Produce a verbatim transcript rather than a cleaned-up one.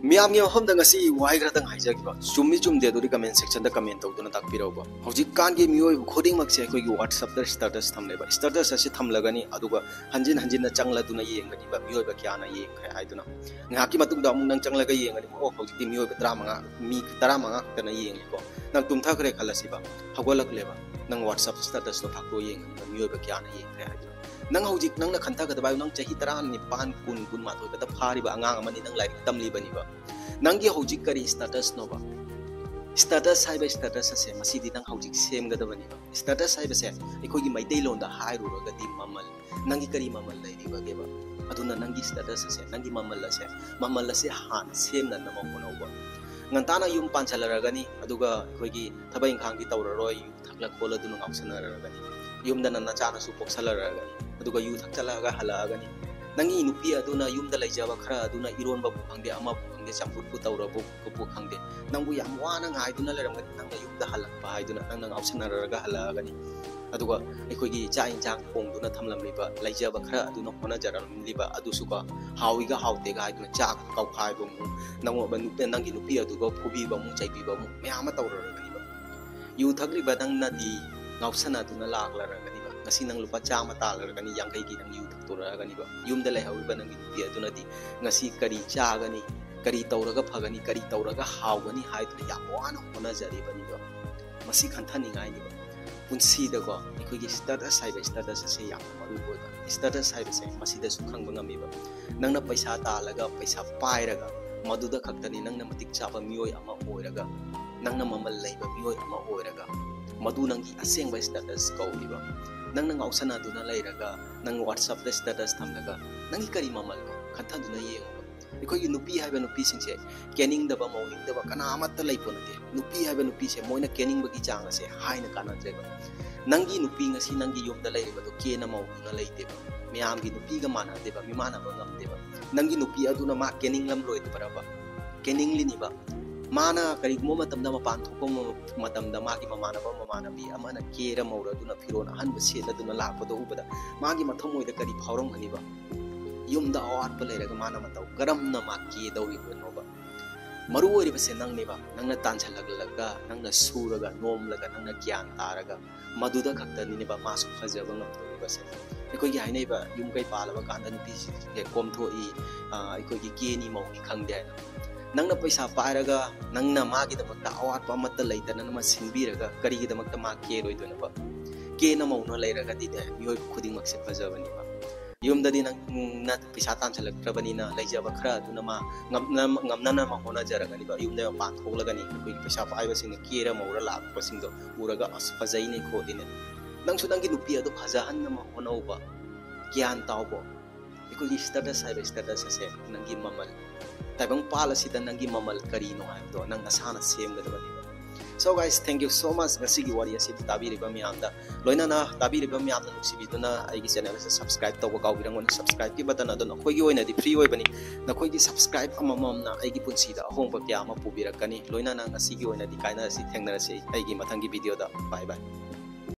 ꯃꯤꯌꯥꯝꯒꯤ ꯃꯐꯝꯗ ꯉꯁꯤ ꯋꯥꯍꯩ ꯈꯔꯇꯪ ꯍꯥꯏꯖꯒꯦꯕ꯫ ꯆꯨꯝꯃꯤ ꯆꯨꯝꯗꯦ ꯑꯗꯨꯗꯤ comment section ꯗ comment ꯇꯧꯗꯨꯅ ꯇꯥꯛꯄꯤꯔꯛꯎꯕ꯫ ꯍꯧꯖꯤꯛꯀꯥꯟꯒꯤ ꯃꯤꯑꯣꯏꯕ ꯈꯨꯗꯤꯡꯃꯛꯁꯦ ꯑꯩꯈꯣꯏꯒꯤ WhatsApp ꯇ status ꯊꯝꯂꯦꯕ꯫ Status ꯑꯁꯤ ꯊꯝꯂꯒꯅꯤ, ꯑꯗꯨꯒ ꯍꯟꯖꯤꯟ ꯍꯟꯖꯤꯟꯅ ꯆꯪꯂꯗꯨꯅ ꯌꯦꯡꯒꯅꯤꯕ, ꯃꯤꯑꯣꯏꯕ ꯀꯌꯥꯅ ꯌꯦꯡꯈ꯭ꯔꯦ ꯍꯥꯏꯗꯨꯅ꯫ ꯉꯥꯏꯍꯥꯛꯀꯤ ꯃꯇꯨꯡꯗ ꯑꯃꯨꯛ ꯅꯪ ꯆꯪꯂꯒ ꯌꯦꯡꯒꯅꯤ, ꯑꯣ, ꯍꯧꯖꯤꯛꯇꯤ ꯃꯤꯑꯣꯏꯕ ꯇꯔꯥꯃꯉꯥ, ꯃꯤ ꯇꯔꯥꯃꯉꯥ ꯈꯛꯇꯅ ꯌꯦꯡꯉꯦꯀꯣ꯫ ꯅꯪ ꯇꯨꯝꯊꯈ꯭ꯔꯦ ꯈꯜꯂꯁꯤꯕ, ꯍꯧꯒꯠꯂꯛꯂꯦꯕ, ꯅꯪ WhatsApp status ꯇꯣ ꯐꯥꯛꯇꯣꯛꯑ ꯌꯦꯡꯒꯅꯤꯕ, ꯃꯤꯑꯣꯏꯕ ꯀꯌꯥꯅ ꯌꯦꯡꯈ꯭ꯔꯦ ꯍꯥꯏꯗꯨꯅ꯫ ꯅꯪ ꯍꯧꯖꯤꯛ, ꯅꯪꯅ ꯈꯟꯊꯒꯗꯕ ꯍꯥꯏꯕꯨ, ꯅꯪ ꯆꯍꯤ ꯇꯔꯥꯅꯤꯄꯥꯟ, ꯀꯨꯟ, ꯀꯨꯟꯃꯥꯊꯣꯏ ꯈꯛꯇ ꯐꯥꯔꯤꯕ ꯑꯉꯥꯡ ꯑꯃꯅꯤ, ꯅꯪ ꯂꯥꯏꯔꯤꯛ ꯇꯝꯂꯤꯕꯅꯤꯕ꯫ ꯅꯪꯒꯤ ꯍꯧꯖꯤꯛ ꯀꯔꯤ status ꯅꯣꯕ? Status ꯍꯥꯏꯕ status ꯑꯁꯦ, ꯃꯁꯤꯗꯤ ꯅꯪ ꯍꯧꯖꯤꯛ ꯁꯦꯝꯒꯗꯕꯅꯤꯕ꯫ Status ꯍꯥꯏꯕꯁꯦ ꯑꯩꯈꯣꯏꯒꯤ ꯃꯩꯇꯩꯂꯣꯟꯗ ꯍꯥꯏꯔꯨꯔꯒꯗꯤ ꯃꯃꯜ, ꯅꯪꯒꯤ ꯀꯔꯤ ꯃꯃꯜ ꯂꯩꯔꯤꯕꯒꯦꯕ? ꯑꯗꯨꯅ ꯅꯪꯒꯤ status ꯑꯁꯦ, ꯅꯪꯒꯤ ꯃꯃꯜ ꯑꯁꯦ, ꯃꯃꯜ ꯑꯁꯦ ꯍꯥꯟꯅ ꯁꯦꯝꯅꯅꯕ ꯍꯣꯠꯅꯧꯕ꯫ ꯉꯟꯇꯥꯅ ꯌꯨꯝ ꯄꯥꯟꯁꯤꯜꯂꯔꯒꯅꯤ, ꯑꯗꯨꯒ ꯑꯩꯈꯣꯏꯒꯤ ꯊꯕꯛ ꯏꯪꯈꯥꯡꯗꯤ ꯇꯧꯔꯔꯣꯏ, ꯌꯨ ꯊꯛꯂ ꯈꯣꯠꯂꯗꯨꯅ ꯉꯥꯎꯁꯟꯅꯔꯒꯅꯤ, ꯌꯨꯝꯗꯅ ꯅꯆꯥꯅꯁꯨ ꯄꯣꯛꯁꯜꯂꯔꯒꯅꯤ, ꯑꯗꯨꯒ ꯌꯨ ꯊꯛꯆꯜꯂꯛꯑꯒ ꯍꯜꯂꯛꯑꯒꯅꯤ꯫ ꯅꯪꯒꯤ ꯅꯨꯄꯤ ꯑꯗꯨꯅ ꯌꯨꯝꯗ ꯂꯩꯖꯕ ꯈꯔ ꯑꯗꯨꯅ ꯏꯔꯣꯟꯕꯕꯨ ꯈꯪꯗꯦ, ꯑꯃꯕꯨ ꯈꯪꯗꯦ, ꯆꯝꯐꯨꯠꯄꯨ ꯇꯧꯔꯕꯨ ꯈꯪꯗꯦ, ꯅꯪꯕꯨ ꯌꯥꯝ ꯋꯥꯅ ꯉꯥꯏꯗꯨꯅ ꯂꯩꯔꯝꯒꯅꯤ, ꯅꯪꯅ ꯌꯨꯝꯗ ꯍꯜꯂꯛꯄ ꯍꯥꯏꯗꯨꯅ ꯅꯪꯅ ꯉꯥꯎꯁꯟꯅꯔꯒ ꯍꯜꯂꯛꯑꯒꯅꯤ꯫ ꯑꯗꯨꯒ ꯑꯩꯈꯣꯏꯒꯤ ꯆꯥꯛ ꯏꯟꯁꯥꯡ ꯊꯣꯡꯗꯨꯅ ꯊꯝꯂꯝꯂꯤꯕ, ꯂꯩꯖꯕ ꯈꯔ ꯑꯗꯨꯅ ꯍꯣꯠꯅꯖꯔꯝꯂꯤꯕ ꯑꯗꯨꯁꯨꯀꯣ, ꯍꯥꯎꯏꯒ ꯍꯥꯎꯇꯦꯒ ꯍꯥꯏꯗꯨꯅ ꯆꯥꯛ ꯀꯧꯈꯥꯏꯕ ꯑꯃꯨꯛ, ꯅꯪꯉꯣꯟꯗ ꯅꯨꯄꯤ, ꯅꯪꯒꯤ ꯅꯨꯄꯤ ꯑꯗꯨꯒ ꯐꯨꯕꯤꯕ ꯑꯃꯨꯛ, ꯆꯩꯕꯤꯕ ꯑꯃꯨꯛ ꯃꯌꯥꯝ ꯑꯃ ꯇꯧꯔꯔꯒꯅꯤꯕ꯫ ꯌꯨ ꯊꯛꯂꯤꯕ ꯅꯪꯅꯗꯤ ꯉꯥꯎꯁꯟꯅꯗꯨꯅ ꯂꯥꯛꯂꯔꯒꯅꯤꯕ꯫ ꯉꯁꯤ ꯅꯪ ꯂꯨꯄꯥ ꯆꯥꯝꯃ ꯇꯥꯜꯂꯔꯒꯅꯤ, ꯌꯥꯡꯈꯩꯒꯤ ꯅꯪ ꯌꯨ ꯊꯛꯇꯣꯔꯛꯑꯒꯅꯤꯕ꯫ ꯌꯨꯝꯗ ꯂꯩꯍꯧꯔꯤꯕ ꯅꯪꯒꯤ ꯅꯨꯄꯤ ꯑꯗꯨꯅꯗꯤ ꯉꯁꯤ ꯀꯔꯤ ꯆꯥꯒꯅꯤ, ꯀꯔꯤ ꯇꯧꯔꯒ ꯐꯒꯅꯤ, ꯀꯔꯤ ꯇꯧꯔꯒ ꯍꯥꯎꯒꯅꯤ ꯍꯥꯏꯗꯨꯅ ꯌꯥꯝ ꯋꯥꯅ ꯍꯣꯠꯅꯖꯔꯤꯕꯅꯤꯕ꯫ ꯃꯁꯤ ꯈꯟꯊꯅꯤꯡꯉꯥꯏꯅꯤꯕ꯫ ꯄꯨꯟꯁꯤꯗꯀꯣ ꯑꯩꯈꯣꯏꯒꯤ status ꯍꯥꯏꯕ status ꯑꯁꯦ ꯌꯥꯝꯅ ꯃꯔꯨ ꯑꯣꯏꯕ꯫ Status ꯍꯥꯏꯕꯁꯦ ꯃꯁꯤꯗꯁꯨ ꯈꯪꯕ ꯉꯝꯃꯤꯕ꯫ ꯅꯪꯅ ꯄꯩꯁꯥ ꯇꯥꯜꯂꯒ, ꯄꯩꯁꯥ ꯄꯥꯏꯔꯒ, ꯃꯗꯨꯗ ꯈꯛꯇꯅꯤ ꯅꯪꯅ ꯃꯇꯤꯛ ꯆꯥꯕ ꯃꯤꯑꯣꯏ ꯑꯃ ꯑꯣꯏꯔꯒ, ꯅꯪꯅ ꯃꯃꯜ ꯂꯩꯕ ꯃꯤꯑꯣꯏ ꯑꯃ ꯑꯣꯏꯔꯒ, ꯃꯗꯨ ꯅꯪꯒꯤ ꯑꯁꯦꯡꯕ status ꯀꯧꯔꯤꯕ꯫ ꯅꯪꯅ ꯉꯥꯎꯁꯟꯅꯗꯨꯅ ꯂꯩꯔꯒ, ꯅꯪ WhatsApp ꯇ status ꯊꯝꯂꯒ, ꯅꯪꯒꯤ ꯀꯔꯤ ꯃꯃꯜꯅꯣ ꯈꯟꯊꯗꯨꯅ ꯌꯦꯡꯉꯨꯕ꯫ ꯑꯩꯈꯣꯏꯒꯤ ꯅꯨꯄꯤ ꯍꯥꯏꯕ ꯅꯨꯄꯤꯁꯤꯡꯁꯦ ꯀꯦꯅꯤꯡꯗꯕ, ꯃꯧꯅꯤꯡꯗꯕ ꯀꯅꯥ ꯑꯃꯠꯇ ꯂꯩꯄꯣꯠ ꯅꯠꯇꯦ꯫ ꯅꯨꯄꯤ ꯍꯥꯏꯕ ꯅꯨꯄꯤꯁꯦ ꯃꯣꯏꯅ ꯀꯦꯅꯤꯡꯕꯒꯤ ꯆꯥꯡ ꯑꯁꯦ ꯍꯥꯏꯅ ꯀꯥꯟꯅꯗ꯭ꯔꯦꯕ꯫ ꯅꯪꯒꯤ ꯅꯨꯄꯤ ꯉꯁꯤ ꯅꯪꯒꯤ ꯌꯨꯝꯗ ꯂꯩꯔꯤꯕꯗꯣ ꯀꯦꯅ ꯃꯧꯗꯨꯅ ꯂꯩꯇꯦꯕ꯫ ꯃꯌꯥꯝꯒꯤ ꯅꯨꯄꯤꯒ ꯃꯥꯟꯅꯗꯦꯕ, ꯃꯤꯃꯥꯟꯅꯕ ꯉꯝꯗꯦꯕ꯫ ꯅꯪꯒꯤ ꯅꯨꯄꯤ ꯑꯗꯨꯅ ꯃꯥ ꯀꯦꯅꯤꯡꯂꯝꯂꯣꯏꯗꯕ꯭ꯔꯕ? ꯀꯦꯅꯤꯡꯂꯤꯅꯤꯕ꯫ ꯃꯥꯅ ꯀꯔꯤꯒꯨꯝꯕ ꯃꯇꯝꯗ ꯃꯄꯥꯟ ꯊꯣꯛꯄ ꯃ-, ꯃꯇꯝꯗ ꯃꯥꯒꯤ ꯃꯃꯥꯟꯅꯕ ꯃꯃꯥꯟꯅꯕꯤ ꯑꯃꯅ ꯀꯦꯔ ꯃꯧꯔꯗꯨꯅ ꯐꯤꯔꯣꯜ ꯑꯍꯟꯕ ꯁꯦꯠꯂꯗꯨꯅ ꯂꯥꯛꯄꯗꯣ ꯎꯕꯗ ꯃꯥꯒꯤ ꯃꯊꯃꯣꯏꯗ ꯀꯔꯤ ꯐꯥꯎꯔꯝꯒꯅꯤꯕ? ꯌꯨꯝꯗ ꯑꯋꯥꯠꯄ ꯂꯩꯔꯒ ꯃꯥꯅ ꯃꯇꯧ ꯀꯔꯝꯅ ꯃꯥ ꯀꯦꯗꯧꯔꯤꯕꯅꯣꯕ? ꯃꯔꯨ ꯑꯣꯏꯔꯤꯕꯁꯦ ꯅꯪꯅꯦꯕ꯫ ꯅꯪꯅ ꯇꯥꯟꯁꯤꯜꯂꯛꯂꯒ, ꯅꯪꯅ ꯁꯨꯔꯒ ꯅꯣꯝꯂꯒ, ꯅꯪꯅ ꯒ꯭ꯌꯥꯟ ꯇꯥꯔꯒ, ꯃꯗꯨꯗ ꯈꯛꯇꯅꯤꯅꯦꯕ ꯃꯥꯁꯨ ꯐꯖꯕ ꯉꯝꯗꯧꯔꯤꯕꯁꯦ꯫ ꯑꯩꯈꯣꯏꯒꯤ ꯍꯥꯏꯅꯩꯕ, ꯌꯨꯝ ꯀꯩ ꯄꯥꯜꯂꯕ ꯀꯥꯟꯗ ꯅꯨꯄꯤꯁꯤꯡꯁꯦ ꯀꯣꯝꯊꯣꯛꯏ, ꯑꯩꯈꯣꯏꯒꯤ ꯀꯦꯅꯤ ꯃꯧꯅꯤ ꯈꯪꯗꯦ ꯍꯥꯏꯅ꯫ ꯅꯪꯅ ꯄꯩꯁꯥ ꯄꯥꯏꯔꯒ, ꯅꯪꯅ ꯃꯥꯒꯤꯗꯃꯛꯇ ꯑꯋꯥꯠꯄ ꯑꯃꯠꯇ ꯂꯩꯇꯅ ꯃꯥ ꯁꯤꯟꯕꯤꯔꯒ, ꯀꯔꯤꯒꯤꯗꯃꯛꯇ ꯃꯥ ꯀꯦꯔꯣꯏꯗꯣꯏꯅꯣꯕ? ꯀꯦꯅ ꯃꯧꯅ ꯂꯩꯔꯒꯗꯤꯅꯦ, ꯃꯤꯑꯣꯏꯕ ꯈꯨꯗꯤꯡꯃꯛꯁꯦ ꯐꯖꯕꯅꯦꯕ꯫ ꯌꯨꯝꯗꯗꯤ ꯅꯪꯅ ꯄꯩꯁꯥ ꯇꯥꯟꯁꯤꯜꯂꯛꯇ꯭ꯔꯕꯅꯤꯅ, ꯂꯩꯖꯕ ꯈꯔ ꯑꯗꯨꯅ ꯃꯥ ꯉꯝꯅ-, ꯉꯝꯅꯅꯕ ꯍꯣꯠꯅꯖꯔꯒꯅꯤꯕ꯫ ꯌꯨꯝꯗ ꯃꯄꯥꯟ ꯊꯣꯛꯂꯒꯅꯤ ꯑꯩꯈꯣꯏꯒꯤ ꯄꯩꯁꯥ ꯄꯥꯏꯕꯁꯤꯡꯅ ꯀꯦꯔ ꯃꯧꯔ ꯂꯥꯛꯄꯁꯤꯡꯗꯣ ꯎꯔꯒ, "ꯑꯁ, ꯐꯖꯩꯅꯦ ꯈꯣꯠꯂꯤꯅꯦ"꯫ ꯅꯪꯁꯨ ꯅꯪꯒꯤ ꯅꯨꯄꯤ ꯑꯗꯨ ꯐꯖꯍꯟꯅꯕ ꯍꯣꯠꯅꯧꯕ꯫ ꯒ꯭ꯌꯥꯟ ꯇꯥꯎꯕ꯫ ꯑꯩꯈꯣꯏꯒꯤ status ꯍꯥꯏꯕ status ꯑꯁꯦ ꯅꯪꯒꯤ ꯃꯃꯜ, ꯇꯥꯏꯕꯪꯄꯥꯜ ꯑꯁꯤꯗ ꯅꯪꯒꯤ ꯃꯃꯜ ꯀꯔꯤꯅꯣ ꯍꯥꯏꯕꯗꯣ ꯅꯪ ꯅꯁꯥꯅ ꯁꯦꯝꯒꯗꯕꯅꯦꯕ꯫ So guys, thank you so much ꯉꯁꯤꯒꯤ ꯋꯥꯔꯤ ꯑꯁꯤ ꯇꯥꯕꯤꯔꯤꯕ ꯃꯌꯥꯝꯗ꯫ ꯂꯣꯏꯅꯅ ꯇꯥꯕꯤꯔꯤꯕ ꯃꯌꯥꯝꯅ ꯅꯨꯡꯁꯤꯕꯤꯗꯨꯅ ꯑꯩꯒꯤ channel ꯑꯁꯤ subscribe ꯇꯧꯕ ꯀꯥꯎꯕꯤꯔꯝꯒꯅꯨ꯫ Subscribe ꯀꯤ button ꯑꯗꯨ ꯅꯈꯣꯏꯒꯤ ꯑꯣꯏꯅꯗꯤ free ꯑꯣꯏꯕꯅꯤ꯫ ꯅꯈꯣꯏꯒꯤ subscribe ꯑꯃꯃꯝꯅ ꯑꯩꯒꯤ ꯄꯨꯟꯁꯤꯗ ꯑꯍꯣꯡꯕ ꯀꯌꯥ ꯑꯃ ꯄꯨꯕꯤꯔꯛꯀꯅꯤ꯫ ꯂꯣꯏꯅꯅ ꯉꯁꯤꯒꯤ ꯑꯣꯏꯅꯗꯤ ꯀꯥꯏꯅꯔꯁꯤ, ꯊꯦꯡꯅꯔꯁꯤ ꯑꯩꯒꯤ ꯃꯊꯪꯒꯤ video ꯗ꯫ Bye bye꯫